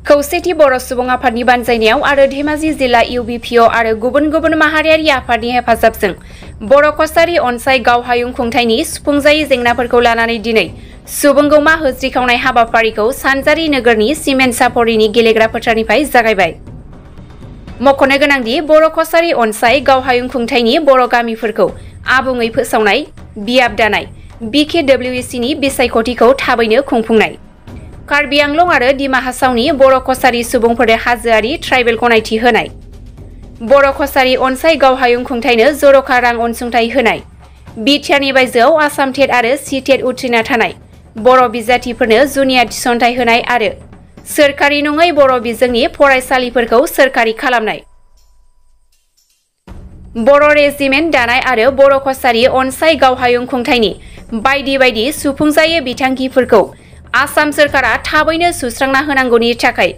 खौसेथि बर' सुबुं आफादनि बानजायनायाव आरो धेमाजि जिल्ला इउबिपिअ आरो गुबुन गुबुन माहारियारि आफादनि हेफाजाबजों बर' कसारी अनसाय गावहायुं खुंथायनि सुफुंजायै जेंनाफोरखौ लानानै दिनै सुबुंगौमा होस्रिखावनाय हाबाफारिखौ सानजारि नोगोरनि सिमेन्ट सापरिनि गेलेग्रा फोथारनिफ्राय जागायबाय। मख'नो गोनांदि बर' कसारी अनसाय गावहायुं खुंथायनि बर' गामिफोरखौ आबुङै फोसावनाय, बियाब दानाय, BKWECनि बिसायख'थिखौ थाबैनो खुंफुंनाय, कार्बि आंलं आरो दिमा हासावनि बर' कसारी सुबुंफोरनो हाजोआरि ट्राइबेल गनायथि होनाय, बर' कसारी अनसाय गावहायुं खुंथायनो जर'खा रां अनसुंथाइ होनाय, बिटिआरनि बायजोआव आसाम टेट आरो सि टेट उथ्रिना थानाय बर' बिजाथिफोरनो जुनिया थिसनथाइ होनाय आरो सोरखारि नङै बर' बिजोंनि फरायसालिफोरखौ सोरखारि खालामनाय, बर' रेजिमेन्ट दानाय आरो बर' कसारी अनसाय गावहायुं खुंथायनि बायदि बायदि सुफुंजायै बिथांखिफोरखौ आसाम सोरखारा थाबैनो सुस्रांना होनांगौनि थाखाय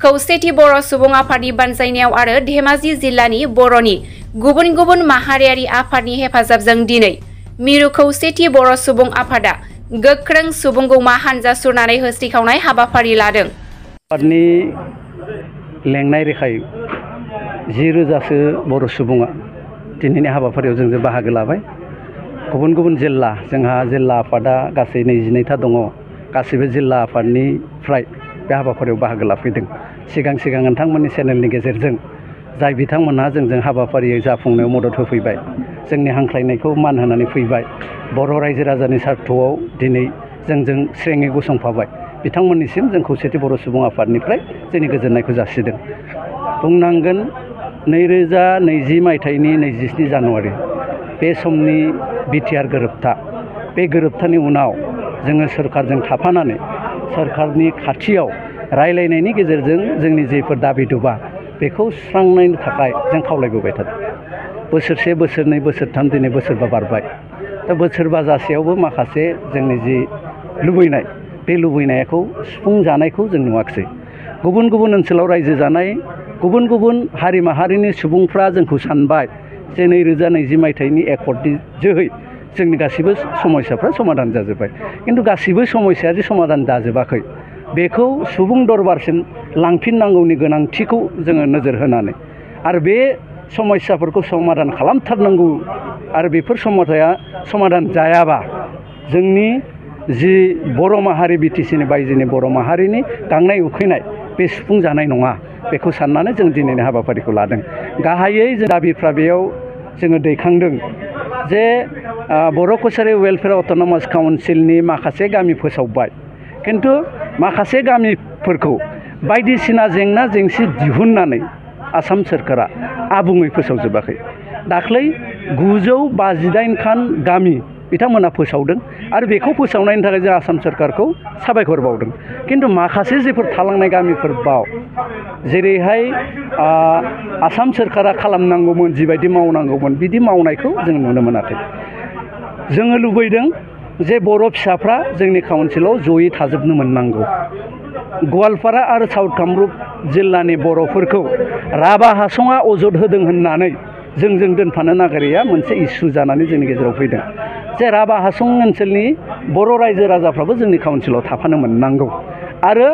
खौसेथि बर' सुबुं आफादनि बानजायनायाव आरो धेमाजि जिल्लानि बर'नि गुबुन गुबुन माहारियारि आफादनि हेफाजाबजों दिनै मिरु खौसेथि बर' सुबुं आफादा गोख्रों सुबुंगौमा हानजा सुरनानै होस्रिखावनाय हाबाफारि लादों। आफादनि लेंनाय रेखायै 10,000सो बर' सुबुङा दिनैनि हाबाफारियाव जों बाहागो लाबाय। गुबुन गुबुन जिल्ला, जोंहा जिल्ला आफादा गासै 22था दङ। गासैबो जिल्ला आफादनिफ्राय बे हाबाफारियाव बाहागो लाफैदों। सिगां नोंथांमोननि चेनेलनि गेजेरजों जाय बिथांमोनहा जोंजों हाबाफारि जाफुंनायाव मदद होफैबाय, जोंनि हांख्रायनायखौ मान होनानै फैबाय, बर' रायजो राजानि सार्थ'आव दिनै जोंजों स्रेङै गसंफाबाय, बिथांमोननिसिम जों खौसेथि बर' सुबुं आफादनिफ्राय जोंनि गोजोननायखौ जासिदों। बुंनांगोन 2020 मायथाइनि 27 जानुवारि बे समनि बिटिआर गोरोबथा, बे गोरोबथानि उनाव जोङो सोरखारजों थाफानानै सोरखारनि खाथियाव रायलायनायनि गेजेरजों जोंनि जेफोर दाबि दुबा बेखौ सुस्रांनायनि थाखाय जों खावलायबोबाय थादों। बोसोरसे, बोसोरनै, बोसोरथाम, दिनै बोसोरबा बारबाय। दा बोसोरबा जासेयावबो माखासे जोंनि जि लुबैनाय, बे लुबैनायखौ सुफुंजानायखौ जों नुवाखिसै। गुबुन गुबुन ओनसोलाव रायजो जानाय गुबुन गुबुन हारि माहारिनि सुबुंफ्रा जोंखौ सानबाय जे 2020 मायथाइनि एकर्डनि जोहै जोंनि गासिबो समस्याफ्रा समाधान जाजोब्बाय। खिन्थु गासिबो समस्याया जे समाधान जाजोबाखै, बेखौ सुबुं दरबारसिम लांफिननांगौनि गोनांथिखौ जोङो नोजोर होनानै आरो बे समस्याफोरखौ समाधान खालामथारनांगौ आरो बेफोर समस्याया समाधान जायाबा जोंनि जि बर' माहारि बिटिसिनि बायजोनि बर' माहारिनि गांनाय उखैनाय बे सुफुंजानाय नङा, बेखौ साननानै जों दिनैनि हाबाफारिखौ लादों। गाहायै जों दाबिफ्रा बेयाव जोङो दैखांदों जे बर' कसारी वेलफेयार अट'नमास काउन्सिलनि माखासे गामि फोसावबाय, खिन्थु माखासे गामिफोरखौ बायदिसिना जेंना जेंसि दिहुननानै आसाम सोरखारा आबुङै फोसावजोबाखै। दाख्लै 958 खान गामि बिथांमोना फोसावदों आरो बेखौ फोसावनायनि थाखाय जों आसाम सोरखारखौ साबायखर बावदों। खिन्थु माखासे जेफोर थालांनाय गामिफोर बाव, जेरैहाय आसाम सोरखारा खालामनांगौमोन, जिबायदि मावनांगौमोन, बिदि मावनायखौ जों नुनो मोनाखै। जोङो लुबैदों जे बर' फिसाफ्रा जोंनि काउन्सिलाव जयै थाजोबनो मोननांगौ। गवालपारा आरो साउथ कामरुप जिल्लानि बर'फोरखौ राभा हासंआ अजद होदों होननानै जोंजों दोनफानो नागिरैया मोनसे इस्यु जानानै जोंनि गेजेराव फैदों जे राभा हासं ओनसोलनि बर' रायजो राजाफ्राबो जोंनि काउन्सिलाव थाफानो मोननांगौ आरो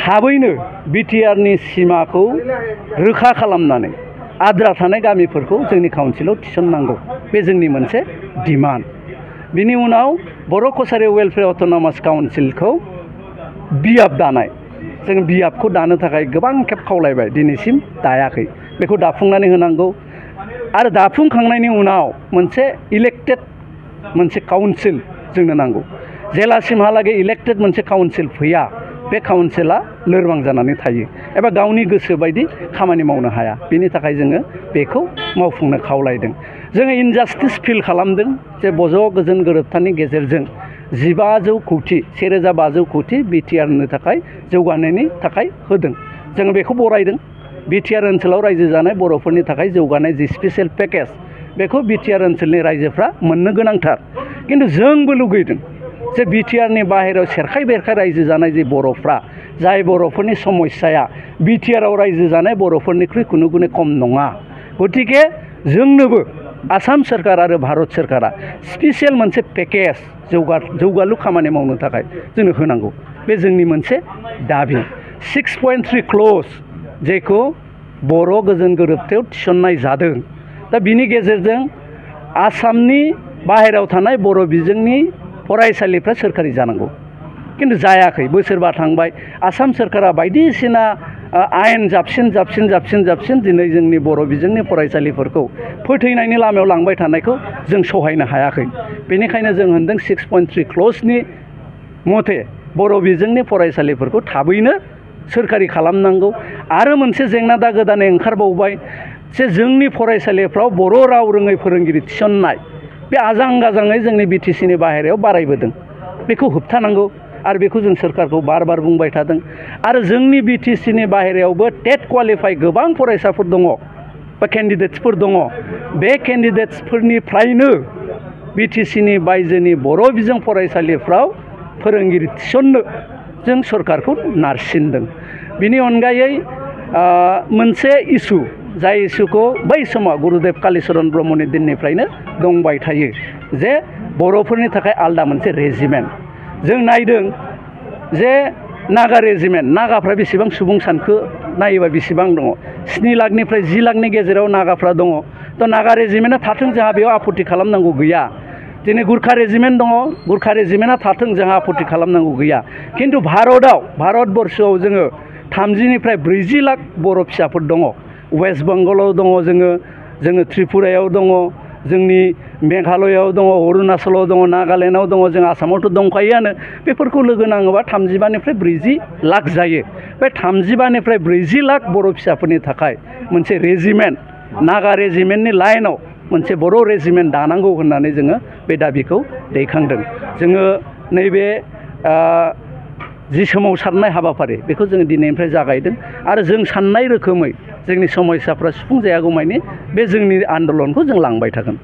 थाबैनो बिटिआरनि सिमाखौ रोखा खालामनानै आद्रा थानाय गामिफोरखौ जोंनि काउन्सिलाव थिसननांगौ, बे जोंनि मोनसे डिमान्ड। बिनि उनाव बर' कसारी वेलफेयार अट'नमास काउन्सिलखौ बियाब दानाय, जों बियाबखौ दानो थाखाय गोबां खेब खावलायबाय, दिनैसिम दायाखै। बेखौ दाफुंनानै होनांगौ आरो दाफुंखांनायनि उनाव मोनसे इलेक्टेड मोनसे काउन्सिल जोंनो नांगौ। जेलासिमहालागै इलेक्टेड मोनसे काउन्सिल फैया, बे काउन्सिला लोरबां जानानै थायो एबा गावनि गोसो बायदि खामानि मावनो हाया। बेनि थाखाय जोङो बेखौ मावफुंनो खावलायदों। जोङो इनजास्टिस फिल खालामदों जे ज' गोजोन गोरोबथानि गेजेरजों 1500 कौटि 1500 कौटि बिटिआरनि थाखाय जौगानायनि थाखाय होदों। जोङो बेखौ बरायदों। बिटिआर ओनसोलाव रायजो जानाय बर'फोरनि थाखाय जौगानाय जि स्पेशेल पेकेज, बेखौ बिटिआर ओनसोलनि रायजोफ्रा मोननो गोनांथार। खिन्थु जोंबो लुगैदों जे बिटिआरनि बाहेरायाव सेरखाय बेरखाय रायजो जानाय जे बर'फ्रा, जाय बर'फोरनि समस्याया बिटिआराव रायजो जानाय बर'फोरनिख्रुइ खुनु गुनै खम नङा, गतिके जोंनोबो आसाम सरकार आरो भारत सरकारा स्पेसियेल मोनसे पेकेज जौगालु खामानि मावनो थाखाय जोंनो होनांगौ बे जोंनि मोनसे दाबि 6.3 क्ल'ज जेखौ बर' गोजोन गोरोबथायाव थिसननाय जादों दा बिनि गेजेरजों आसामनि बाहेरायाव थानाय बर' बिजोंनि फरायसालिफ्रा सोरखारि जानांगौ किन्तु जायाखै बोसोरबा थांबाय आसाम सरकारा बायदिसिना आयेन जाबसिन दिनै जोंनि बर' बिजोंनि फरायसालिफोरखौ फोथैनायनि लामायाव लांबाय थानायखौ जों सहायनो हायाखै बेनिखायनो जों होनदों 6.3 क्ल'जनि मथे बर' बिजोंनि फरायसालिफोरखौ थाबैनो सोरखारि खालामनांगौ आरो मोनसे जेंना दा गोदानै ओंखारबावबाय जे जोंनि फरायसालिफ्राव बर' राव रोङै फोरोंगिरि थिसननाय बे आजां गाजाङै जोंनि बिटिसिनि बाहेरायाव बारायबोदों बेखौ होबथानांगौ आरो बेखौ जों सोरखारखौ बार बुंबाय थादों आरो जोंनि बिटिसिनि बाहेरायावबो टेट क्वालिफाइ गोबां फरायसाफोर दङ बा केन्डिडेट्सफोर दङ बे केन्डिडेट्सफोरनिफ्रायनो बिटिसिनि बायजोनि बर' बिजों फरायसालिफ्राव फोरोंगिरि थिसननो जों सरकारखौ नारसिनदों बिनि अनगायै मोनसे इस्यु जाय इस्युखौ बै समाव गुरुदेब कालिचरन ब्रह्मनि दिननिफ्रायनो दंबाय थायो जे बर'फोरनि थाखाय आलदा मोनसे रेजिमेन्ट जों नायदों जे नागा रेजिमेन्ट नागाफ्रा बेसेबां सुबुं सानखो नायोबा बेसेबां दङ 7 लाखनिफ्राय 10 लाखनि गेजेराव नागाफ्रा दङ थ' नागा रेजिमेन्टआ थाथों जोंहा बेयाव आपत्ति खालामनांगौ गैया दिनै गुरखा रेजिमेन्ट दङ गुरखा रेजिमेन्टआ थाथों जोंहा आपत्ति खालामनांगौ गैया किन्तु भारतबर्षआव जोङो 30निफ्राय 40 लाख बर' फिसाफोर दङ वेस्ट बेंगलाव दङ जोङो त्रिपुरायाव दङ जोंनि मेघालयआव दङ अरुणाचलाव दङ नागालेण्डआव दङ जों आसामावथ' दंखायोआनो बेफोरखौ लोगो नाङोबा 35निफ्राय 40 लाख जायो बे 35निफ्राय 40 लाख बर' फिसाफोरनि थाखाय मोनसे रेजिमेन्ट नागा रेजिमेन्टनि लाइनाव मोनसे बर' रेजिमेन्ट दानांगौ होननानै जोङो बे दाबिखौ दैखांदों जोङो नैबे जि सोमावसारनाय हाबाफारि बेखौ जोङो दिनैनिफ्राय जागायदों आरो जों साननाय रोखोमै जोंनि समस्याफ्रा सुफुंजायागौमानि बे जोंनि आन्दलनखौ जों लांबाय थागोन